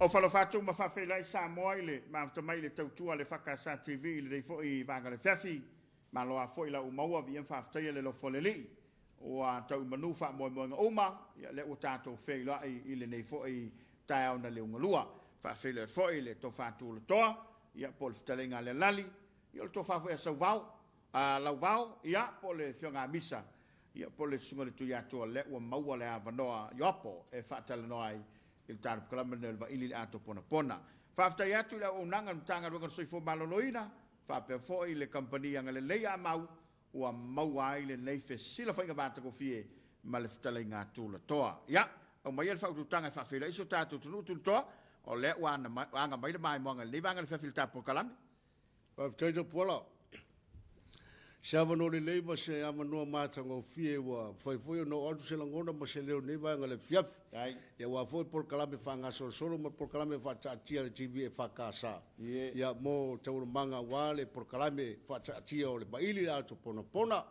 Aufalofa atu ma faafeiloai Samoa i le mafuta mai i le tautua a le EFKS TV i lenei foi vaega o le afiafi. Malo a foi lau maua viia ma faafetaia le alofa o le Alii ua tau i manu faamoemoega uma, ia lea ua tatou feiloai i lenei foi taeao na liugalua. Faafeiloai atu foi i le Tofa Tulatoa, ia po o le Fetalaiga a Lealali, ia o le Tofa foi a Sauvao, a Lauvao, ia po o le Afioga a Misa, ia po o le Susuga i le Tuiatua lea ua maua le avanoa Ioapo e faatalanoa ai i le talupakalama lenei o le Vaili i le Ato Ponapona. Faafetai atu i le auaunaga a le Matagaluega o le Soifua Maloloina faapea foi le Kamupani Agalelei Amau ua maua ai lenei fesilafaiga matagofie ma le fetalaiga a Tulatoa. Ia, aumaia le faaututaga e faafeiloai si o tatou atunuu Tulatoa, o lea ua aga mai le maimoaga i lenei vaega o le afiafi i le tatou polokalame. Faafetai Tapuala. Se avanoa lelei ma se avanoa matagofie ua mafai foi ona oo atu se lagona ma se leo i lenei vaega o le afiafi. Ia aua foi polokalame faagasolosolo ma polokalame faataatia a le TV EFKS. Ia mo taualumaga aua le polokalame faataatia o le Maili le Ato Ponapona.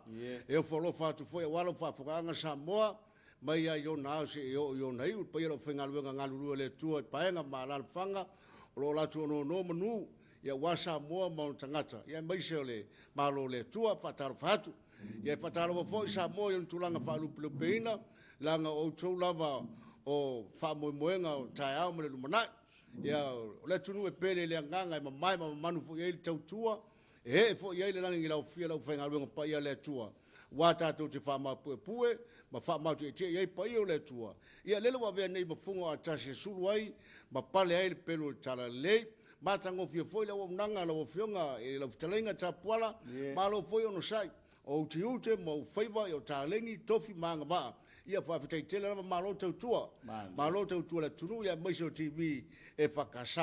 E ofo alofa atu foi aua lau faafofogaaga Samoa mai lava i ona ao seia oo i ona iu, le paia o le aufaigaluega galulue a le Atua i paega ma alaalafaga o lo o latou onoono manu ia aua Samoa ma ona tagata, ia aemaise o le Malo o le Atua. Faatalofa atu. Ia e faatalofa foi Samoa i ona tulaga faalupelupeina, leaga o outou lava o faamoemoega o taeao ma le lumanai. Ia o le atunuu e pele i le agaga e mamae ma mamanu foi i ai le tautua, e ee foi i ai le lagi laofia o le aufaigaluega paia a le Atua, aua tatou te faamaupuepue ma faamaotiatia i ai paia o le Atua. Ia lele ua avea nei ma fuga o atasi e sulu ai ma pale ai le pelu o le Talalelei. Matagofie foi le auaunaga a lau Afioga i lau Fetalaiga Tapuala, malo foi onosai, o ou tiute ma ou faiva, ia o taleni, tofi ma agavaa. Ia faafetai tele lava, malo tautua, malo tautua i le atunuu ia aemaise o TV EFKS.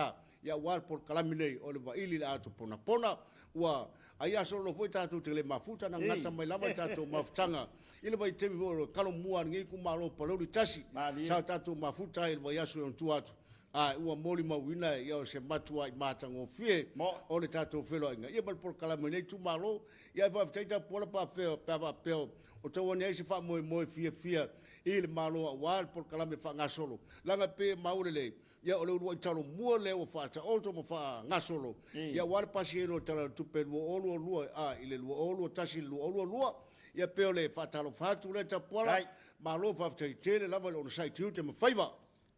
Ia aua le polokalame nei o le Vaili i le Ato Ponapona. Ua ai aso lolo foi tatou te le mafuta, na gata mai lava le tatou mafutaga i le vaitaimi foi o le Talomua a lenei itumalo o Palauli 1, sa o tatou mafuta ai i le vaiaso i ona tua atu. A ua molimauina ia o se matuai matagofie o le tatou feiloaiga ia ma le polokalame o lenei itumalo. Ia ae faafetai Tapuala pe a pe a faapea o tau ane ai se faamoemoe fiafia i le Malo aua le polokalame faagasolo, leaga e pei e maua lelei, ia o le uluai Talomua lea ua faataoto ma faagasolo ia aua le pasiaina o le Tala o le Tupe 2022 a i le 2021 i le 2022. Ia pei o le faatalofa atu lea Tapuala, malo faafetai tele lava i le onosai tiute ma faiva.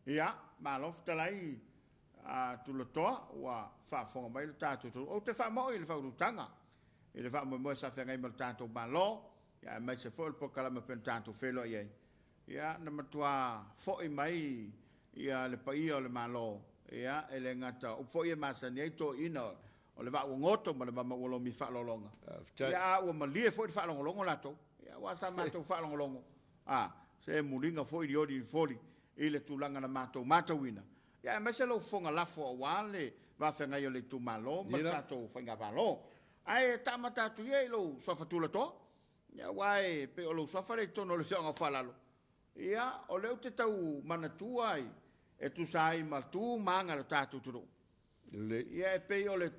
Ia, malo fetalai a Tulatoa ua faafofoga mai lo tatou atunuu. Ou te faamaoi i le faauluulutaga i le faamoemoe sa feagai ma le tatou Malo, ia aemaise foi o le polokalame pei ona tatou feiloai ai. Ia, na matua foi mai ia le paia o le Malo, ia, e le gata o upu foi e masani ai toeaiina o le vaa ua goto ma le mama ua lomi faaaloaloga. Ia, a ua malie foi le faalogologo latou. Ia, aua sa matou faalogologo, a, se muliga foi lioli foli i le tulaga na matou matauina, ia aemaise lou fofoga lafo aua le vafeagai o le itumalo ma le tatou faigamalo. Ae taamata atu ia i lou suafa tulatoa, ia aua e pei o lou suafa lea i totonu o le afioaga o Foalalo. Ia, o lea ou te tau manatua ai e tusa ai ma tu ma aga o le tatou atunuu. Ia e pei o le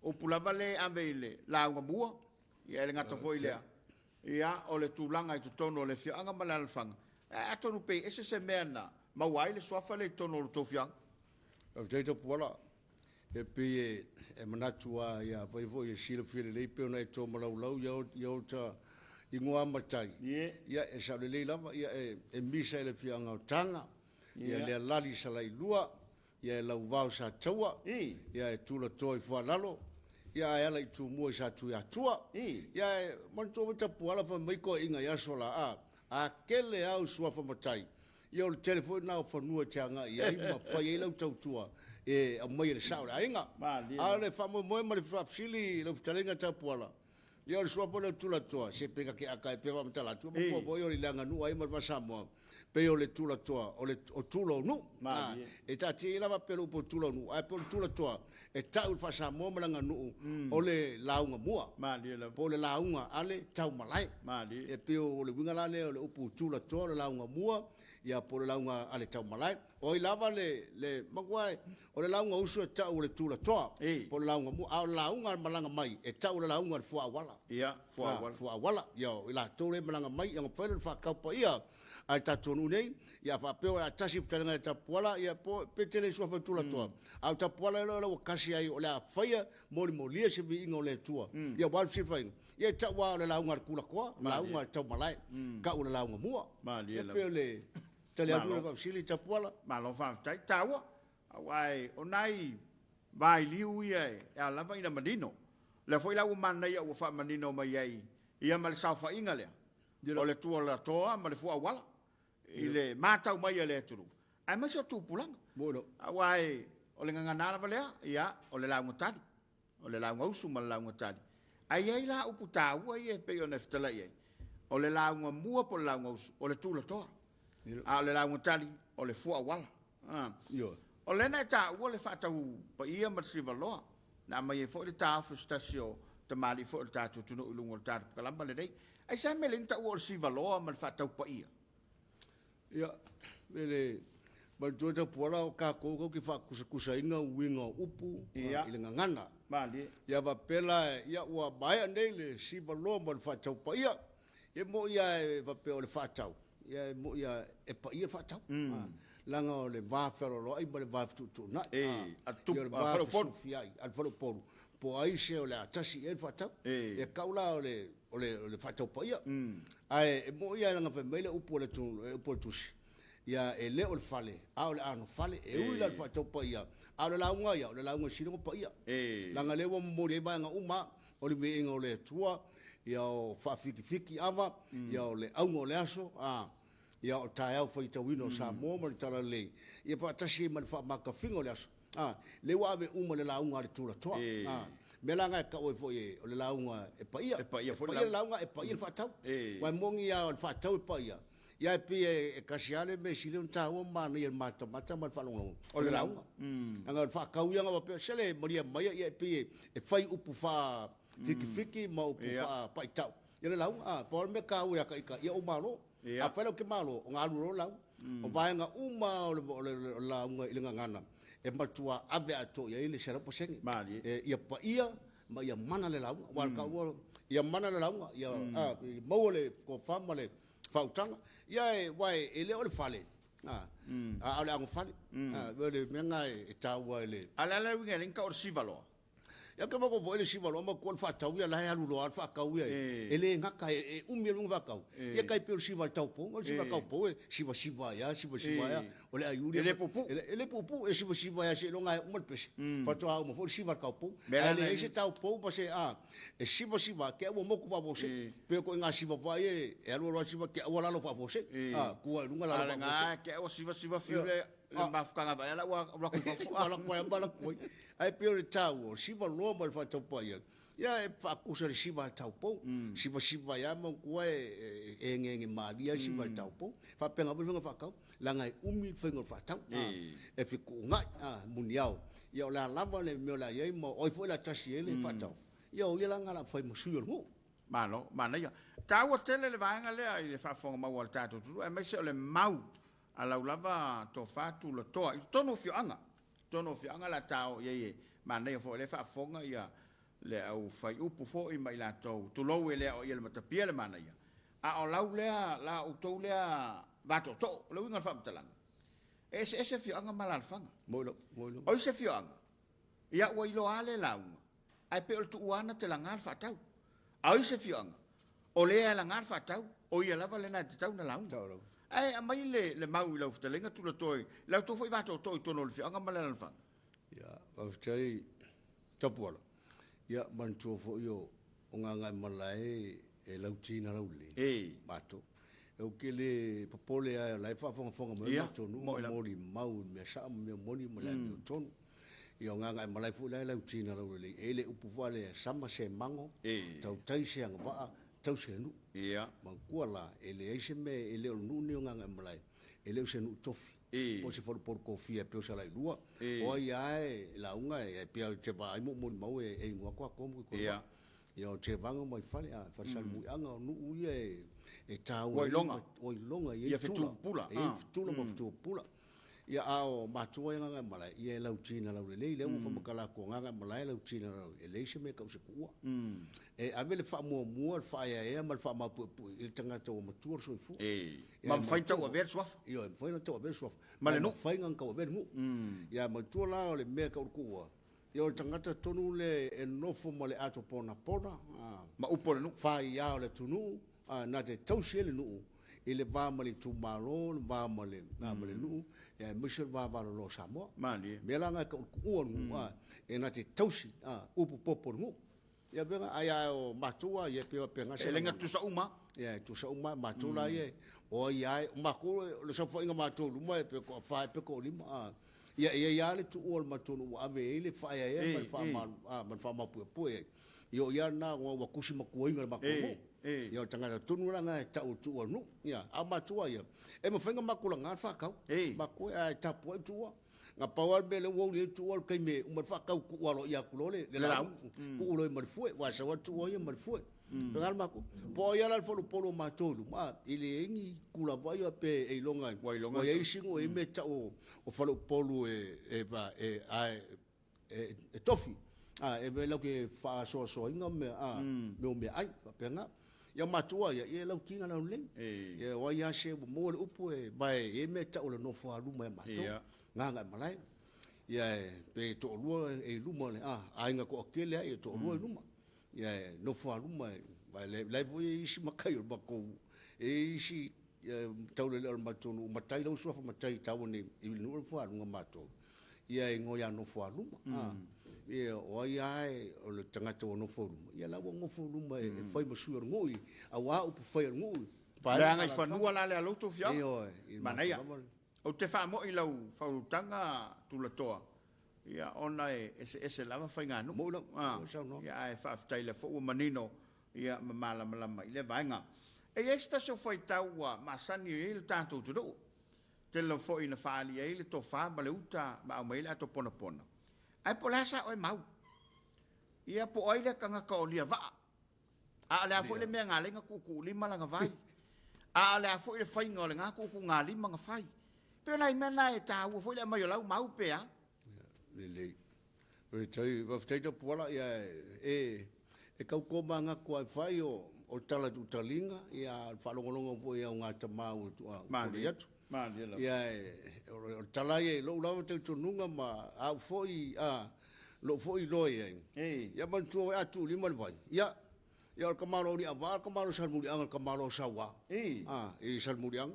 upu lava lea e ave i le lauga mua, ia e le gata foi i lea, ia o le tulaga i totonu o le afioaga ma le alalafaga, ae atonu pe ese se mea na maua ai le suafa lea i totonu o le tou afioaga. Faafetai Tapuala. E pei e manatu lava, ia afai foi e silafia lelei pei ona e tomalaulau ia ota igoa matai, ia e sao lelei lava, ia e misa i le afioaga o Taga, ia Lealali i Salailua, Ia e Lauvao i Sataua, ia e Tulatoa i Fualalo, ia ae ala i Tumua i Satuiatua. Ia e manatua foi Tapuala fai mai toeaiina i aso la, a, a tele au suafa matai, ia o le tele foi lena o fanua e te agai i ai ma fai ai lau tautua e aumai e le sao o le aiga. A o le faamoemoe ma le faafesili i lau fetalaiga Tapuala, Ia o le suafa lea o Tulatoa, se pe na te ata ai pea faamatala atu, manatua foi o le aganuu a ia ma le faa-Samoa, pei o le Tulatoa, o le o tula o nuu. A, e taatia ia lava pei o le upu o tula o nuu, ae pei o le Tulatoa, e tau i le faa-Samoa ma le aganuu o le lauga mua, po o le lauga a le taumalae. E pei o le uiga la lea o le upu Tulatoa o le lauga mua, ia po o le lauga a le taumalae. O ai lava le, le, manatua e, o le lauga uso e tau o le tulatoa, po o le lauga mua, a o le lauga a le malaga mai, e tau o le lauga a le fuaauala. Ia, fuaauala. Fuaauala. Ia, o i latou lea e malaga mai, ia ona fai lea o le faataupaia A le tatou nuu nei, ia a faapea o le a tasi le fetalaiga ia Tapuala, ia po pe tele i suafa o Tulatoa, a o Tapuala e ua kasi ai o le a faia molimolia se viiga o le Atua. Ia aua le fesilafaiga, ia e tau lava o le lauga a le Tulatoa, lauga a le Taumalae, tau o le lauga mua. Ia pei o le tali atu lea i le faafesili Tapuala. Malo faafetai. Taua, aua o nai vailiu ia e ao lava ina manino. O lea foi la ua manaia ua faamanino mai ai ia ma le saofaiga lea o le Tualatoa ma le Fuaauala i le matau mai a le atunuu, aemaise o tupulaga. Aua o le gagana lava lea, ia, o le lauga tali, o le lauga usu ma le lauga tali. Ae i ai la upu taua ia e pei ona e fetalai ai, o le lauga mua po o le lauga usu, o le tulatoa, a o le lauga tali, o le fuaauala. O lea na e taua le faatau paia ma le sivaloa, na aumai ai foi le taofi o se tasi o tamalii foi o le tatou atunuu i luga o le tatou pakalama lenei. Aisea mea lea na taua o le sivaloa ma le faatau paia? Ia, e le manatua Tapuala o tatou tatou te faakusakusaina uiga o upu i le gagana. Malie. Ia faapea la, ia ua maea nei le sivaloa ma le faatau paia. E moni lava e faapea o le faatau, ia e moni lava e paia le faatau. Leaga o le va fealoaloai ma le va fetuutuunai. Ia o le va fesufiai a le faleupolu, po o ai se o le a tasi i ai le faatau. Ia tau la o le faatau paia. Ae e moni lava leaga fai mai le upu a le upu a le Tusi, ia e le o le fale, a o le anofale. E ui la i le faatau paia, a o le lauga ia, o le lauga e sili ona paia. Leaga o lea ua momoli ai vaega uma o le viiga o le Atua, ia o faafitifiti ava, ia o le auga o le aso, a, ia o taeao faitauina o Samoa ma le Talalelei, ia faatasi ai ma le faamatafiga o le aso, a, lea ua ave uma i le lauga a le Tulatoa. A, mea la na e tau ai foi o le lauga e paia. E paia foi le lauga, e paia le faatau. Aua e moni lava o le faatau e paia, ia e pei e tasi lava le mea sili ona taua ma manaia i le matamata ma le faalogologo, o le lauga. Leaga o le faatau ia na faapea, sele malie maia, ia e pei e fai upu faafitifiti ma upu faapaitau. Ia le lauga, a, pau lava le mea taua ia te ita, ia ou malo. Afai la ou te malo, ona alu loa le lauga. O vaega uma lava o le lauga i le gagana, e matua ave atoa i ai le 100%. Ia paia ma ia mana le lauga. Aua o le taua, ia mana le lauga, ia maua le tofa ma le faautaga. Ia aua e le o le fale, a o le anofale. O le mea lena e taua i le... A o le a le uiga e ala ai ona tau o le sivaloa? Ia ke mako foi le siva loa ma kuan faatau ia la e alu loa le faatau ia e le gata e umi e luga faatau ia kai pe o le siva le taupou o le siva taupou e siva siva ia siva siva ia o le aiuli e le puupuu e le puupuu e siva siva ia seiloga e uma le pese faatoa uma foi le siva le taupou ae leai se taupou ma se a e siva siva ke ua moku faafuasei pe ko ina siva vai e alu alu siva ke ua lalo faafuasei a kua i luga lalo faafuasei ke ua siva siva fiu le mafutaga vai ala ua ua ku fafo ala ku ai ala ku ai pei o le taua o le siva loa ma le faataupaia ia e faakusa le siva a taupou siva siva ia ma kua e egeege malie ai siva e taupou faapena foi le faiga faatau leaga e umi le faiga o le faatau e fetuunai muniao ia o le a lava le mea o le a i ai ma o ai foi o le a tasi i ai le faatau ia o ia la lena o le a fai ma sui o le nuu. Malo, manaia. Taua tele le vaega lea i le faafofoga maua a le tatou atunuu aemaise o le mau a lau lava tofa tulatoa i totonu o afioaga. Totonu o afioaga la ta o i ai e manaia foi o lea e faafofoga ia le au fai upu foi ma i latou, tulou e le aoaia i le matapia le manaia, a o lau lea, la outou lea va tootoo. O le uiga o le faamatalaga, e eseese afioaga ma alaalafaga. O isi afioaga, ia ua iloa lava le lauga, ae pei o le tuua lava na te laga le faatau. A o isi afioaga, o lea e laga le faatau, o ia lava lena e tatau ona lauga. Ae aumai le mau i lau fetalaiga Tulatoa i la outou foi va tootoo i totonu o le afioaga ma le alaalafaga. Ia, faafetai Tapuala. Ia, manatua foi o Gagaemalae e lautina laulelei matou. Ou te le popole lava o la e faafogafoga mai lo matou nuu ma molimau i mea sao ma mea moni ma le amiotonu. Ia o Gagaemalae foi la e lautina laulelei, e i ai le upu foi lea, sama se mago, tautai se agavaa, tausi le nuu. Manatua la, e leai se mea, e le o le nuu lenei o Gagaemalae, e le o se nuu tofi, po o se faleupolu tofia e pei o Salailua. O ai lava e lauga, e pei lava o Tevaai ma ou molimau e igoa atu atoa ma Tuitoga. Ia o Tevaga ma Vaifale, a Falesalemui-aga, o nuu ia e taua ai, ua iloga, e i ai tula ma fetupula. Ia, a o matua ia Gagaemalae, ia e lautina laulelei, lea ua faamatala atu o Gagaemalae lautina laulelei, e leai se mea e tau se tuua. E ave le faamuamua, le faaeaea ma le faamaupuepue i le tagata ua matua le soifua. Ma mafai ona tauavea le suafa. Ioe, mafai ona tauavea le suafa. Ma le nuu. Mafai ona tauavea le nuu. Ia, manatua la o le mea e tau le tuua, ia o le tagata tonu lea e nofo ma le ato ponapona, Ma upu o le nuu. Faia o le atunuu, na te tausi ai le nuu i le va ma le itumalo, le va ma le, ma le nuu, ia aemaise o le va valoloa o Samoa. Malie. O mea la na e tau o le tuua o le nuu, e na te tausi upu popo o le nuu. Ia pei ona, ai a o matou lava ia, e pei e faapena se lagona. E le gatusa uma. Ia, e tutusa uma lava. Matou la ia, o ai lava, o matou, o le saofaiga a matou i luma pe toafa ea pe toalima, ia e i ai lava le tuua o le matou nuu ua ave i ai le faaeaea ma le ma le faamaupuepue ai. Ia o ia lena ua tusi matuaina i le matou nuu. Ia o le tagata tonu la lena e tau o le tuua o le nuu. Ia, a o matou lava ia, e mafai ona matou laga le faatau. Matou ae tapuai le tuua. Na pau lava le mea lea ua uli ai le tuua o le taimi e uma ai le faatau tuu aloaia atu loa le lauga, tuu loa ma le fue, aua e sau lava le tuua ia ma le fue. Pei la matou, po o ai lava la le faleupolu o matou i luma, a, e leai ni tulaga ia pe e iloga ua i ai isi nuu e i ai mea e tau o faleupolu e e tofi, a, e latou te faasoasoaina mea, a, mea o meaai, faapena. Ia o matua ia, ia e lauti na laulelei. Ia o ai lava se ua maua le upu e, ma e i ai mea e tau o le nofoaluma ia matou, Gagaemalae. Ia e, pe toalua e i luma o le, a, aiga toatele lava ia e toalua i luma. Ia e nofoaluma, aua o la e foi e i ai isi matai o le matou, e i ai isi taulelea o le matou nuu, matai la ua suafa matai taua nei i le nuu lea o Nofoaluga matou, ia e igoa ia Nofoaluma. Ia o ai lava o le tagata ua nofo i luma, ia la ua nofo i luma e fai ma sui o le nuu aua upufai a le nuu. Le agaifanua la lea a lo outou afioaga. Ioe. Manaia. Ou te faamoi i lau faaulutaga tulatoa, ia ona e eseese lava faiganuu. Moi lau saunoaga. Ia ae faafetai lea foi ua manino ia ma malamalama i lea vaega. E i ai se tasi o faitau ua masani ai le tatou atunuu, tele lava foi ina faaali ai le tofa ma le uta ma aumai ai le ato ponapona. Ae po o le a sa oe mau? Ia po o ai lea tagata o Liavaa? A o le a foi le mea na ala ai ona tuutuulima lana vai? A o le a foi le faiga o lena tuutuugalima na fai? Pei o nai mea na e taua foi le aumai o lau mau pe a? Lelei. Faafetai, faafetai Tapuala, ia e e tau tomanatu lava e fai o o le tala tuutaliga, ia o le faalogologo foi i auga tama ua tulai atu. Malie lava. Ia e o le tala ia i lou lava talitonuga ma au foi a lou foi iloa i ai. Ia manatua a tuulima le vai, ia ia o le tamaloa o Liavaa, o le tamaloa o Salemuliaga, o le tamaloa o Saua. A i Salemuliaga.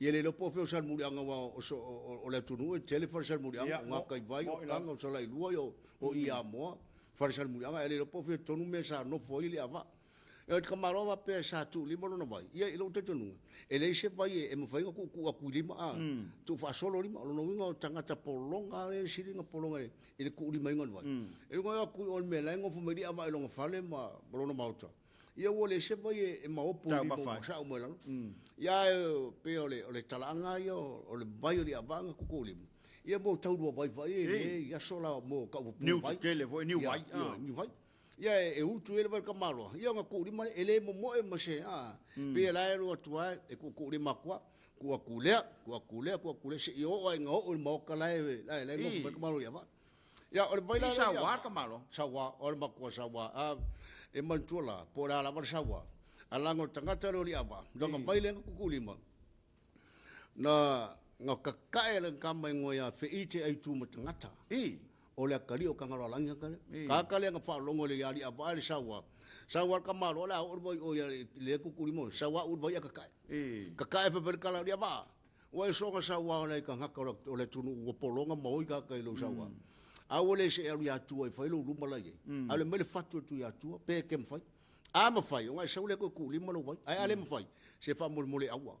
Ia le iloa po o fea o Salemuliaga aua o le atunuu e tele fale Salemuliaga, o Gataivai, o Taga, o Salailua, o Iamoa, fale Salemuliaga, ae le iloa po o fea tonu mea sa nofo ai Liavaa. E te tamaloa faapea sa tuulima lona vai, ia i lou talitonuga, e leai se vai e mafai ona tuutuu atu i lima, a, tuufaasolo lima. O lona uiga o tagata pologa lava lea e sili ona pologa i le tuulimaina o le vai. E uiga e o atu i o i le mea la e nofo mai ai Liavaa i lona fale ma lona maota, ia ua leai se vai e maopu i lima ua sao mai lalo. Ia ae pei o le talaaga lava ia o le vai o Liavaa na tuutuulima, ia mo taulua vai foi ia i lenei aso la mo taupupu vai. Niu tetele foi, niu vai. Ioe, niu vai. Ia e utu ai le vai tamaloa, ia ona tuulima lea, e le momoe ma se, a, pei o la e alu atu lava, e tuutuulima atu lava, tuu atu lea, tuu atu lea, tuu atu lea, seia oo lava ina oo i le maota la e, la e nofo mai le tamaloa i Avaa. Ia, o le vai la lea i Avaa. Saua le tamaloa. Saua, o le matua saua. A, e manatua la, po o le a lava le saua, ae leaga o le tagata lea o Liavaa, lona vai lea na tuutuulima, na, na kakae lana tama igoa ia Feite Aitu ma tagata. O le atalii o Tagaloalagi ata lea. Ka ata lea na faalogo le ia Liavaa le saua, saua le tamaloa o le a oo le vai o ia le tuutuulima, saua uu le vai ae kakae. Kakae fai mai le tala o Liavaa, Ua e soona saua o nai tagata o le atunuu ua pologa ma oi tagata i lou saua. A ua le se e alu i Atua e fai lou luma la i ai. Alu mai le fatu atu i Atua, pe e te mafai. A mafai, ona e sau lea toe tuulima lou vai. Ae a le mafai, se faamolemole aua.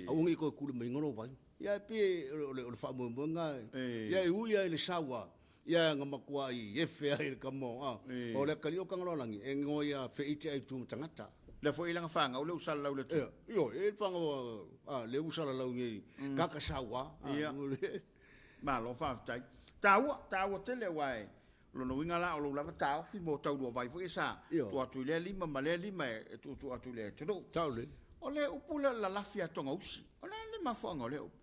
Aua ne i toe tuulimaina lou vai. Ia e pei o le faamoemoega ia e ui lava i le saua, ia na matuai efe ai le tama o o le atalii o Tagaloalagi e igoa ia Feite Aitu ma tagata. Lea foi lana fanau lea ua salalau i le atunuu. Ioe, e i ai le fanau a lea ua salalau nei, kaka saua. Ia, malo faafetai. Taua, taua tele aua e o lona uiga la o lou lava taofi mo tauluavai foi ia sa tuu atu i lea lima ma lea lima e tuutuu atu i le atunuu. Sao lelei. O le upu lea o le lalafi a Togausi, o le a le mafuaaga o lea upu?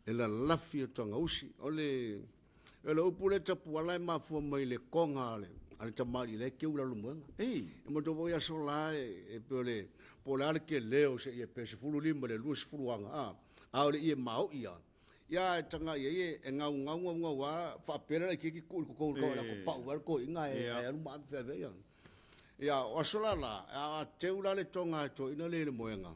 Le lalafi o Togausi. O le o le upu lea Tapuala e mafua mai le koga a le a le tamalii la e keu i lalo moega. Ei. E manatua foi aso la e pei o le po o le a le tele o se ie pe 15 i le 20 aga a, a o le ie maoi lava. Ia ae tagai i ai e gaugau gaugau lava faapea le laitiiti tuu i totonu o le tau pau ai le toeaina ae alu ma ave feaveai ia. Ia o aso la la, a teu la le toga a le toeaina lea i le moega,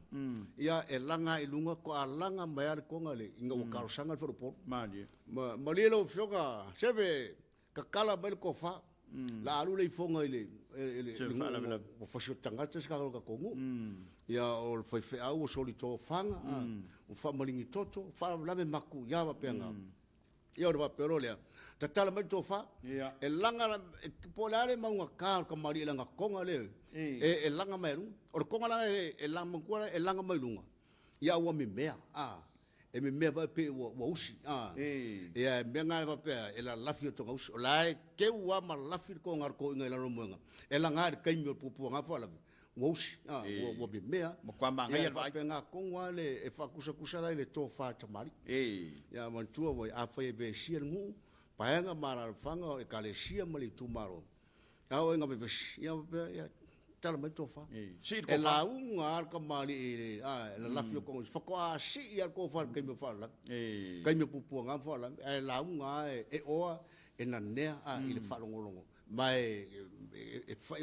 ia e laga i luga toa laga mai lava le toga le ina ua talosaga le faleupolu. Malie. Ma, malie lau Afioga, seve tatala mai le tofa, la alu le ifoga i le, i le, Se faalavelave. ua fasi o tagata se tagata o tatou nuu. Ia o le faifeau ua solitofaga, ua faamaligi toto, faalavelave matuia faapena. Ia ona faapea loa lea, tatala mai le tofa, e laga, po o le a le maugata o le tamalii i lana toga lea, e laga mai luga. O le toga la e laga, manatua la e laga mai luga, ia ua memea, a, e memea foi pei ua usi, a. Ia e mea na e faapea, e lalafi o toga usi. O la e teu lava ma lafi le toga a le toeaina i lalo o le moega, e laga i le taimi o le puapuaga faalavelave, ua usi, a, ua memea. Matua manaia Ia le vaai. Faapena tonu lava le, e faatusatusa la i le tofa a tamalii. Ia manatua foi, afai e vesia le nuu, paega ma alaalafaga o Ekalesia ma le itumalo, a oo ina vevesi, ia faapea, ia, tatala mai le tofa. Sii le E tofa. lauga lava le tamalii i le, a, e lalafi o toga, faatoa sii lava le tofa i le taimi o faalavelave, taimi o puapuaga ma faalavelave, ae lauga lava e oa, e nanea, a, i le faalogologo, ma e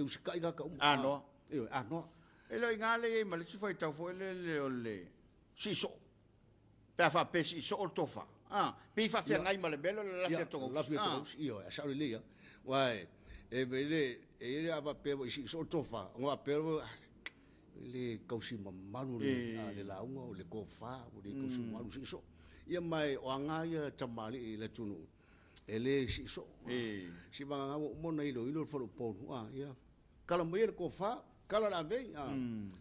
usitai tagata uma. Anoa. Ioe, anoa. E le o i ina lea e i ai ma le isi faitau foi lele o le sii soo. Pe a faapea e sii soo le tofa, a, pei e faafeagai ma le mea lea o le lalafi atu o Gausi. Lalafi atu o Gausi, ioe, e sao lelei lava. Aua e i ai le a faapea foi e sii soo le tofa, ona faapea lea, e le tausi mamalu le lauga o le tofa, ua le tausi mamalu, sii soo. Ia ma o aga ia a tamalii i le atunuu, e le sii soo. Seiavagana ua uma ona iloilo le faleupolu, a, ia, tala maia le tofa, tala le avei, a,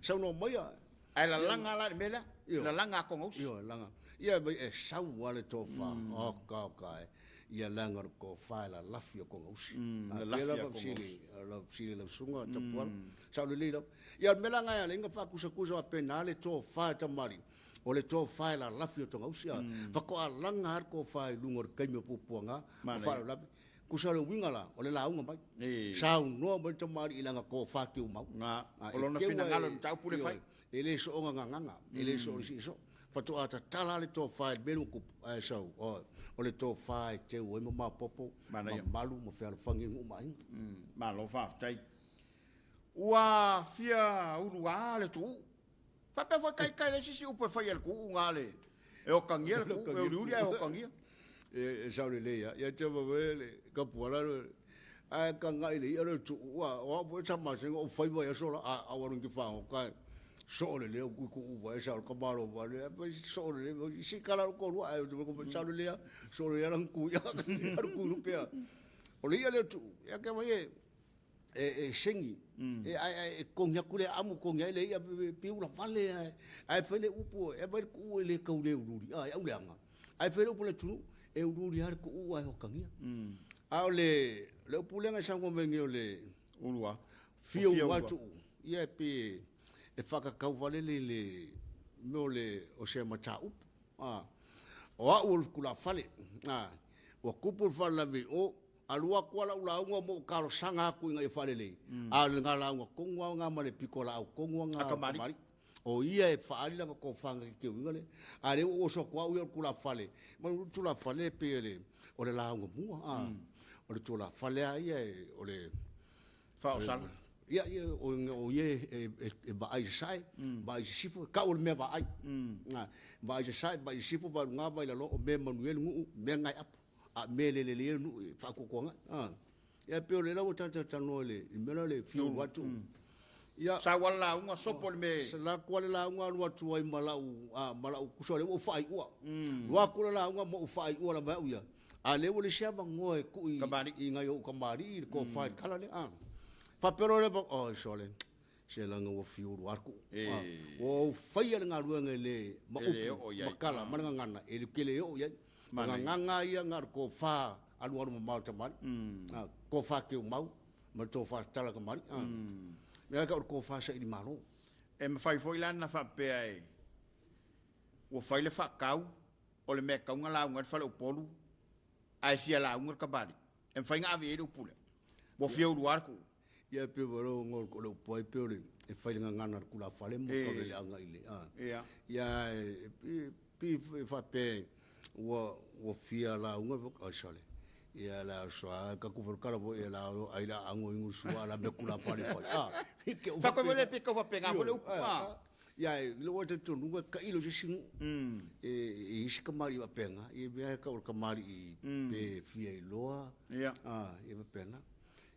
saunoa maia. Ae lalaga la i le mea lea, lalaga a Tonausi. Ioe, lalaga. Ia, e sau lava le tofa, oka oka e, ia leaga o le tofa e lalafi o Tonausi. Lalafi a Tonausi. Lau fesili i lau susuga Tapuala, sao lelei lava. Ia, o le mea la lena e ala ai ona faatusatusa faapena le tofa e tamalii, o le tofa e lalafi o Togausi, a faatoa laga lava le tofa i luga o le taimi o puapuaga ma faalavelave. Tusa o le uiga la, o le lauga mai. Saunoa mai le tamalii i lana tofa tiumau. O lona finagalo i le mataupu lea e fai. E le soona gagana, e le soona siisoo. Faatoa tatala lava le tofa i le mea lea ua tupu, ae sau, o le tofa e teu ai ma maopoopo, mamalu ma fealofani ai nuu ma aiga. Malo faafetai. Ua fia uluā le tuuu. Faapea foi taitai leai se isi upu e fai e le tuuu na le e otagia le tuuu, e uliuli ae otagia. E sao lelei lava. Ia te au le Tapuala ae tagai i le i'a lea o le tuuu, a o au foi sa masani ona ou fai mai aso la, a ou alu ou te fagota e soo lelei au tui tuuu mai sao le tamaloa mai le soo lelei se i tala lou toalua ae sao lelei lava, soo lelei lava lana tui alu tui lupe. O le i'a lea o le tuuu, ia te vaai e e segi, e ae e totogi atu le amu, totogi ai le i'a pei ua vale ae, ae fai le upu, e fai le tuuu e le tau le uliuli, a e au leaga. Ae fai le upu a le atunuu, e uliuli lava le tuuu ae otagia. A o le le upu lea na e saunoa mai nei o le Ulua. fia ulua tuuu, ia e pei e faatatau valele i le mea o le o se mataupu. A o au o le tulafale, a ua tupu le faalavelave i o, Alu atu lava lau lauga ma ou talosaga atu ina ia faalelei, a o lena lauga tonu lava lena ma le pitolaau tonu lava lena a le tamalii. O ia e faaali lana tofa na te teuina lea. A o lea ua ou oso atu au ia o le tulafale, ma o le tulafale e pei o le lauga mua, a. O le tulafale lava ia o le Faaosala. Ia, ia, o ia e vaai i sasae, vaai i sisifo, e tau o le mea vaai. Vaai i sasae, vaai i sisifo, vaai i luga, vaai i lalo, o mea e manuia ai le nuu, mea na e apo. A mea e le lelei ai le nuu, e faatuatuagai. A. Ia pei o lea la ua talatalanoa i le mea lea o le fiu atu. Ia. Sau lava le lauga, sopo i le mea. Sala atu lava le lauga alu atu ai ma lau, ma lau, tusa o lea ua ou faaiua. Alu atu le lauga ma ou faaiua lava e au ia, a o lea ua leai se avanoa e tuu i nai ou tamalii i le tofa i le tala lea. A. Faapea loa lea, oi sole, Se leaga ua fiulu atu. Ua ou faia le galuega e le ma upu ma tala ma le gagana e te le oo i ai. O gagana ia na o le tofa alualu mamao a le tamalii. Tofa teumau ma le tofa tatala tamalii. Mea tau o le tofa saili malo. E mafai foi la ona faapea e ua fai le faatau. o le mea e tatau ona lauga ai le faleupolu ae fia lauga le kamali'i, e mafai ona ave i ai le upu lea? Ua fia uluā le tu'u. Ia e pei o le o le upu ai pei o le e fai le gagana a le tulafale ma taulealeaga i le a. Ia. Ia e pei e faapea ua ua fia lauga ai sole. Ia la soa ka ku kala foi e la ai la ango ingu sua la me tulafale fai. A. Fa ko le pe ka fa penga fo le upu. A. Ia e lo te tonu ka ilo se sinu. E e isi kamali'i faapena, ia mea e tau o le kamali'i pe fia iloa. Ia. A, ia faapena.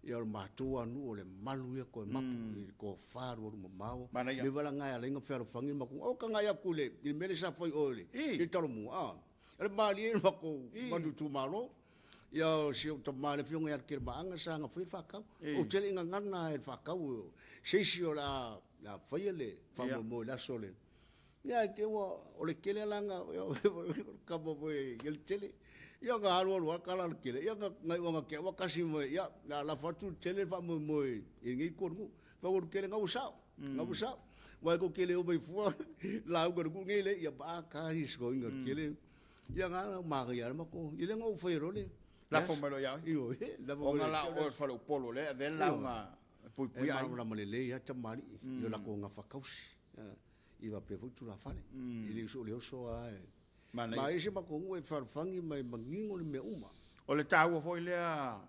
Ia o le matou lava nuu o le malu ia toe mapu i le tofa alualu mamao. Manaia. Le valaga e ala ai ona fealofani le matou nuu. Aua tagai atu i le i le mea lea sa fai i o i le i le Talomua, a. O le malie o le matou matou itumalo. Ia o si ou tama le afioga ia Letelemaana sa na faia le faatau. Ou te le i gagana lava i le faatau se isi o le a faia le faamoemoe i le aso le Ia ae te ua o le tele la na o le kapa foi ia le tele. Ia na alu alu lava tala le tele. Ia na na iu ina tea ua tasi mai ia na lafo atu le tele le faamoemoe i lenei itu o le nuu. Fai atu le tele na ua sao, na ua sao. Aua e tou te le omai fua lauga i le nuu nei le ia pa ka i soiga le tele. Ia na manaia lava le matou. Ia lea na ou faia loa le Lafo mai loa ia oe. Ioe, lafo mai Ona la oe o le faleupolu o lea e avea le lauga e puipuia E aiga. malamalama lelei lava tamalii i lo latou gafatausi. I faapea foi tulafale. E le o le oso lava e. Manaia. Ma ese matou nuu e fealofani ma e manino le mea uma. O le taua foi lea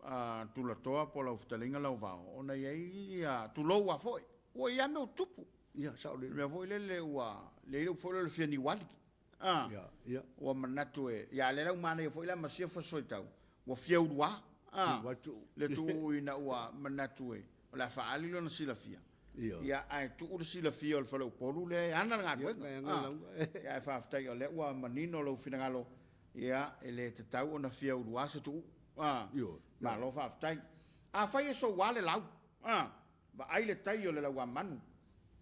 a Tulatoa po o lau fetalaiga Lauvao, ona e i ai ia, tulou lava foi, ua i ai lava mea ua tupu. Ia, sao lelei. Le mea foi lele ua leai le upu foi lea o le fia niuali. A, Ia, ia. ua manatu e, ia a lea la ua manaia foi la ma sia fasifuaitau, ua fia uluā, a, Ua tuu. le tuu ina ua manatu e, o le a faaali lona silafia. Ia. Ia, ae tuu le silafia o le faleupolu lea e ana le galuega. Ia, e ana le A, ia ae faafetai o lea ua manino lou finagalo, ia, e le tatau ona fia uluā se tuu. A, Ioe. malo faafetai. Afai e soua le lau, a, vaai le tai o le lauamanu,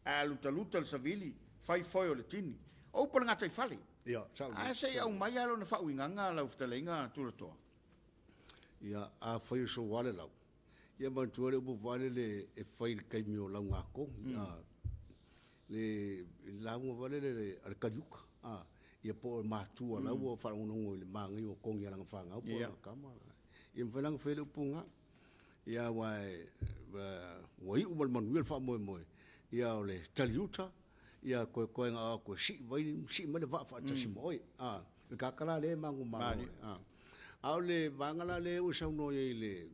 ae a lutaluta le savili, fai foe o le tini. O upu a le gataifale. Ia, sao lelei. Ae se i aumai lava lona faauigaga lau fetalaiga Tulatoa. Ia, afai e soua le lau, Ia manatua le upu foi lele e fai i le taimi o laugatogi, a, le lauga foi lele a le taliuta, a, ia po o matua la ua faalogologo i le manaia o togi a lana fanau po o lana tama. Ia mafai la ona fai le upu lena. Ia aua e, ua iu ma le manuia le faamoemoe, ia o le taliuta, ia toe toe na o atu e sii mai, sii mai le vaa faatasi ma oe, a, le tagata la lea e manumanu ai, a. A o le vaega la lea ua saunoa i ai i le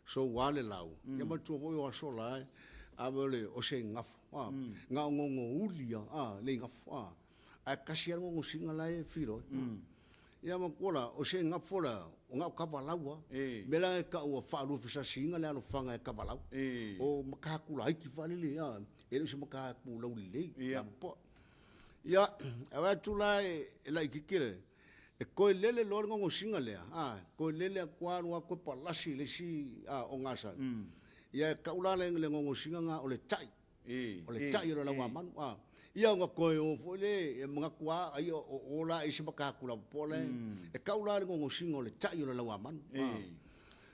soua le lau, ia manatua foi o aso la e ave o le o se igafo, a, na o gogouli lava, a, le igafo, a, ae tasi lava le gogosiga la e filo ai. Ia manatua la, o se igafo la, o na o kavalau lava. E. Mea la e tau ua faaluafesasiina le alofaga e kavalau. E. O matatu laiti faalele, a, e le o se matatu laulelei, Ia. lapopoa. Ia, e vaai atu la e laitiiti le, e toe lele loa le gogosiga lea, a, toe lele atu lava alu atu e palasi i le isi a, ogasami. Ia e tau la le gogosiga lena o le tai, o le tai o le lauamanu, a. Ia ona toe o foi lea, e manatu lava ai o o la e i ai se matatu lapopoa la e, e tau la le gogosiga o le tai o le lauamanu, a.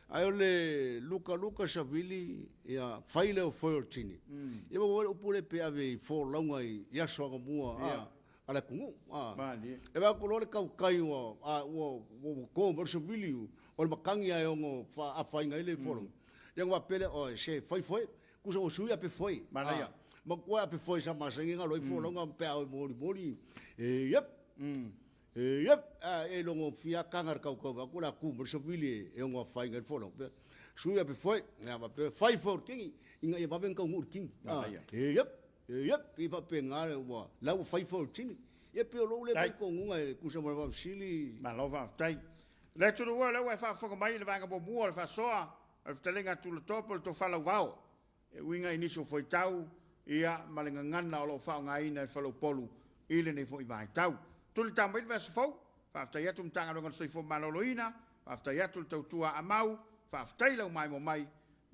Ae o le lukaluka savili, ia, fai lea o foe o le tini. Ia maua le upu lea pe ave i folauga i aso agamua a, a le atunuu. A. Malie. E vaai atu loa le tautai ua, a, ua, ua to mai le savili, o le matagi lava e ono faafaina ai le folauga. Ia ona faapea lea, oi, se fai foe, tusa ua sui ape foe. Manaia. A, matua ape foe sa masani ai ona alu ai folauga pe a oi molimoli. E, iep. Iep, a e logo fia kanga le kaukau va ku la ku mo se vili e ngo fai ngai folo. Su ya pe foi, ya va pe fai fo kingi, inga ia vaven kau ngur kingi. Iep, iep, i va pe nga le wa, la u fai fo kingi. Ia pe lo le kai ko ngunga e kusa mo va sili. Malo faafetai. Le atunuu e, o lea ua e faafofoga mai i le vaega muamua o le faasoa a le fetalaiga a Tulatoa po o le Tofa Lauvao e uiga i nisi o fuaitau ia ma le gagana o lo o faaaogaina e le faleupolu i lenei foi vaitau. Tulitao mai le vaiaso fou, faafetai atu Matagaluega o le Soifua Maloloina, faafetai atu le tautua a Amau, faafetai lau maimoa mai,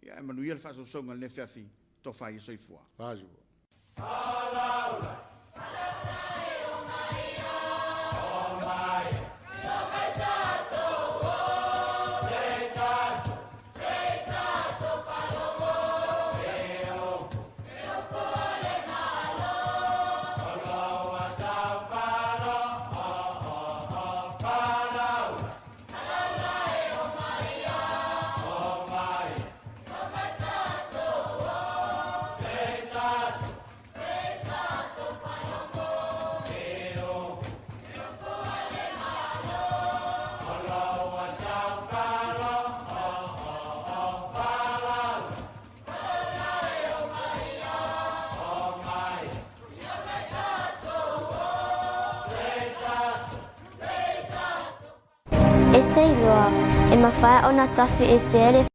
ia e manuia le faasosoga i lenei afiafi, tofa ia soifua. Faasiva. te iloa, e mafai ona tafi ese le.